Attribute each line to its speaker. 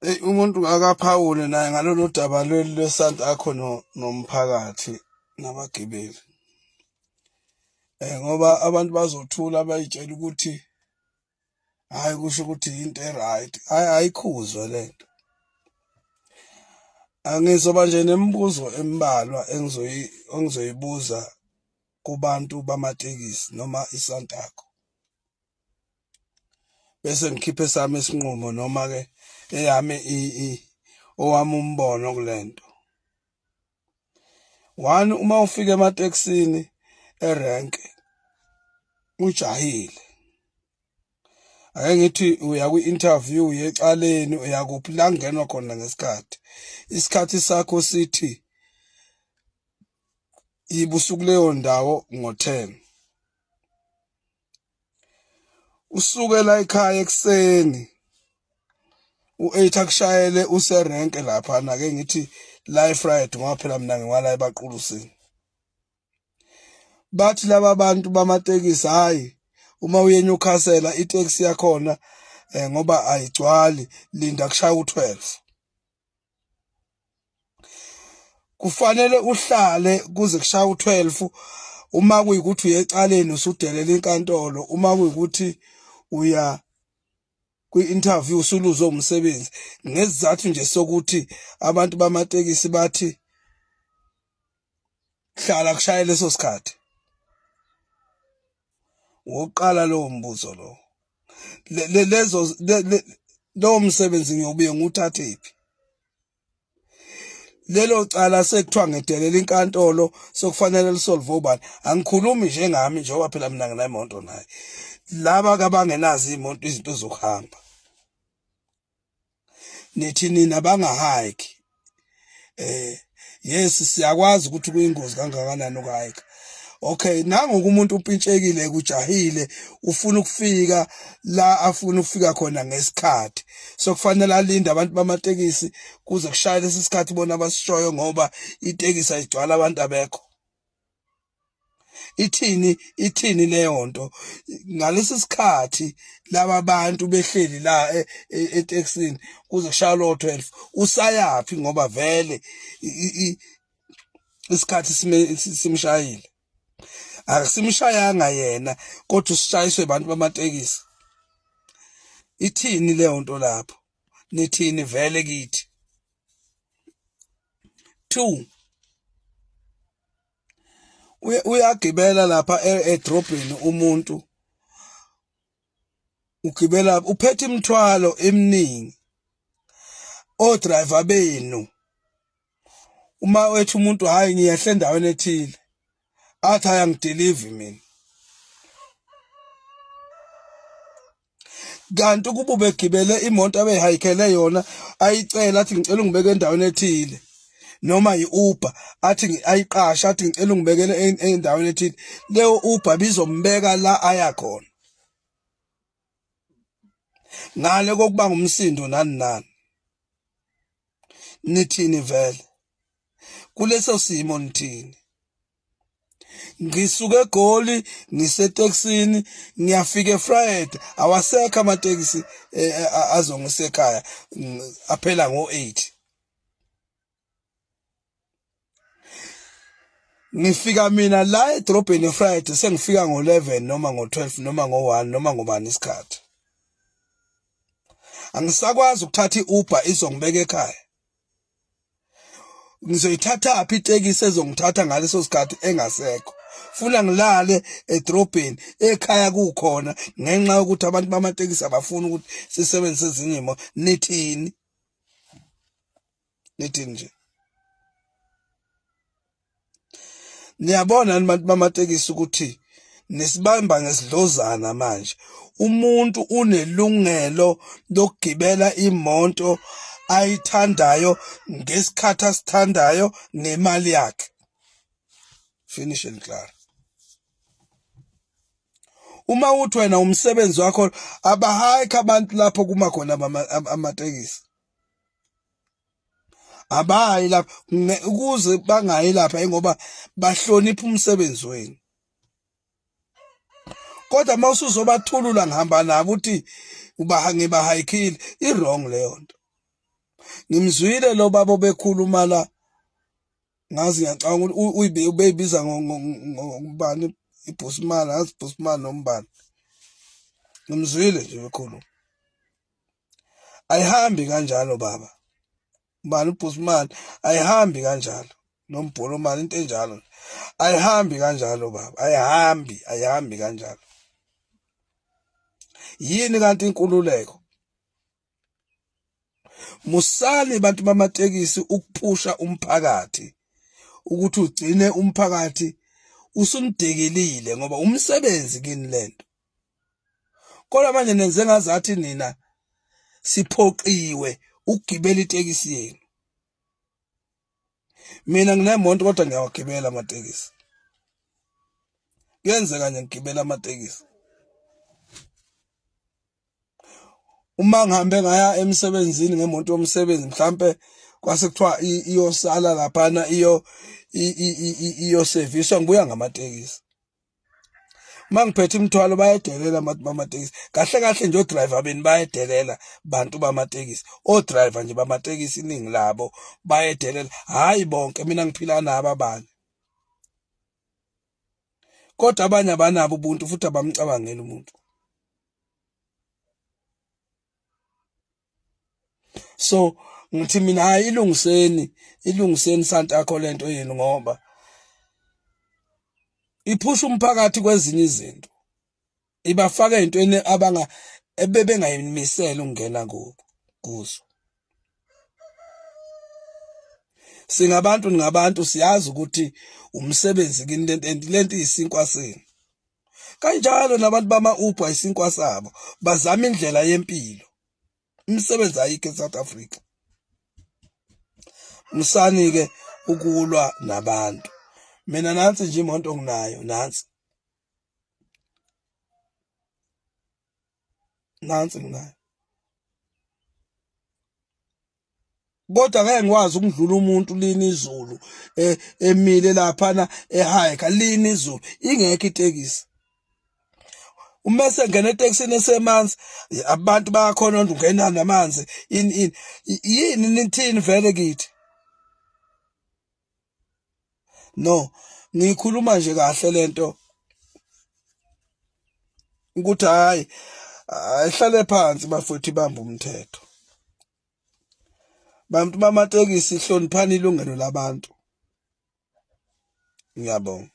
Speaker 1: Eyi umuntu akaphawule naye ngalolu daba lweli lweSantaco nomphakathi nabagibeli. Ngoba abantu bazothula bay'tshela ukuthi hhayi kusho ukuthi yinto e-right, hhayi ayikhuzwe le nto. Angizoba nje nemibuzo embalwa engizoyibuza kubantu bamatekisi noma iSantaco. Bese ngikhiphe esami isinqumo noma-ke eyami owami umbono kule nto. One, uma ufika ematekisini erenke ujahile, ake ngithi uya kwi-interview uye ecaleni uya kuphi la kungenwa khona ngesikhathi, isikhathi sakho sithi yibusuku leyo ndawo ngo-10. Usuke la ekhaya ekuseni u-8 akushayele userenke laphana ke ngithi la eFriday ngoba phela mina ngiwala ebaqulusini. Bathi laba bantu bamatekisi hayi uma uye eNewcastle iteksi yakhona ngoba ayigcwali linda kushaya u-12. Kufanele uhlale kuze kushaye u-12 uma kuyikuthi uye ecaleni usudelela inkantolo, uma kuyikuthi uya kwi-interview usuluze umsebenzi ngesizathu nje sokuthi abantu bamatekisi bathi hlala kushaye leso sikhathi. Wokuqala lowo mbuzo lowo. Lezo lowo msebenzi ngiyobuye ngiwuthathephi? Lelo cala sekuthiwa ngedelela inkantolo sekufanele lisolve obani? Angikhulumi njengami njengoba phela mina nginaimoto naye. Laba kabangenazo imoto izinto zokuhamba. Nithi nina bangahike. Yes siyakwazi ukuthi kuyingozi kangakanani ukuhike. Okay, nangu umuntu upintshekile kujahile ufuna ukufika la afuna ukufika khona ngesikhathi. So kufanele alinde abantu bamatekisi kuze kushaye lesi sikhathi bona abasishoyo ngoba itekisi ayigcwala abantu abekho. Ithini ithini leyo nto ngalesi sikhathi laba bantu behleli la etekisini kuze kushaya lo 12 usayaphi ngoba vele isikhathi simshayile akusimshayanga yena kodwa usishayiswe abantu bamatekisi. Ithini leyo nto lapho? Nithini vele kithi? 2 Uyagibela lapha edrobheni umuntu ugibela uphethe imithwalo eminingi, o-driver benu uma ethi umuntu hhayi ngiyehla endaweni ethile athi hhayi angidilivi mina. Kanti ukuba ubegibele imoto abeyihayikhele yona ayicela athi ngicela ungibeke endaweni ethile noma yi-Uber athi ayiqashe athi ngicela ungibekele endaweni ethile, leyo Uber bizombeka la aya khona ngale kokuba ngumsindo nani nani. Nithini vele kuleso simo nithini? Ngisuke eGoli ngisetekisini ngiyafika eFriday awasekho amatekisi azongisekhaya aphela ngo-8. Ngifika mina la edrobheni eFriday sengifika ngo-11 noma ngo-12 noma ngo-1 noma ngobani isikhathi. Angisakwazi ukuthatha i-Uber izongibeka ekhaya. Ngizoyithathaphi itekisi ezongithatha ngaleso sikhathi engasekho? Funa ngilale edrobheni ekhaya kukhona ngenxa yokuthi abantu bamatekisi abafuni ukuthi sisebenzise ezinye iy'moto. Nithini? Nithini nje? Niyabona yini bantu bamatekisi ukuthi nisibamba ngesidlozana manje? Umuntu unelungelo lokugibela imoto ayithandayo ngesikhathi asithandayo nemali yakhe. Finish and klaar. Uma uthi wena umsebenzi wakho abahayikho abantu lapho kuma khona amatekisi. Abayi lapha ukuze bangayi lapha ingoba bahlonipha umsebenzi wenu. Kodwa uma usuzobathulula ngihamba nabo uthi uba ngibahayikhile, i-wrong leyo nto. Ngimzwile lo baba obekhuluma la, ngazi ngiyacabanga ukuthi uyibe ubeyibiza ngobani ibhusimani, ngazi ibhusimani nombani. Ngimzwile nje bekhuluma. Ayihambi kanjalo baba. Ubani ubhusimani ayihambi kanjalo nombholo mani into enjalo ayihambi kanjalo baba ayihambi ayihambi kanjalo yini kanti inkululeko musani bantu bamatekisi ukuphusha umphakathi ukuthi ugcine umphakathi usunidekelile ngoba umsebenzi kini lento kodwa manje nenze ngazathi nina siphoqiwe ukugibela itekisi yenu mina nginemonto kodwa ngiyawagibela amatekisi kuyenzeka nje ngigibela amatekisi uma ngihambe ngaya emsebenzini ngemonto yomsebenzi mhlampe kwase kuthiwa iyosala laphana iyo iyoseviswa ngibuya ngamatekisi uma ngiphethe imithwalo bayadelela abantu bamatekisi kahle kahle nje odriver beni bayadelela bantu bamatekisi odriver nje bamatekisi iningi labo bayadelela hhayi bonke mina ngiphila nabo abanye kodwa abanye abanabo ubuntu futhi abamcabangeli umuntu So ngithi mina hayi ilungiseni ilungiseni santakho lento yenu ngoba iphusha umphakathi kwezinye izinto ibafaka ezintweni abanga ebebengayimisela ukungena kuzo singabantu ningabantu siyazi ukuthi umsebenzi kini lento and lento iyisinkwa senu kanjalo nabantu bama-Uber isinkwa sabo bazama indlela yempilo imisebenzi ayikho eSouth Africa musani ke ukulwa nabantu mina nansi nje imoto nginayo nansi nansi nginayo kodwa ngeke ngikwazi ukudlula umuntu lini izulu eh, emile laphana ehayika lini izulu ingekho itekisi uma sengena etekisini esemanzi abantu bayakhona ungena namanzi ini ini yini nithini vele kithi no ngikhuluma nje kahle lento ukuthi hayi ayihlale phansi bafowethu ibambe umthetho bantu bamatekisi hloniphani ilungelo labantu ngiyabonga.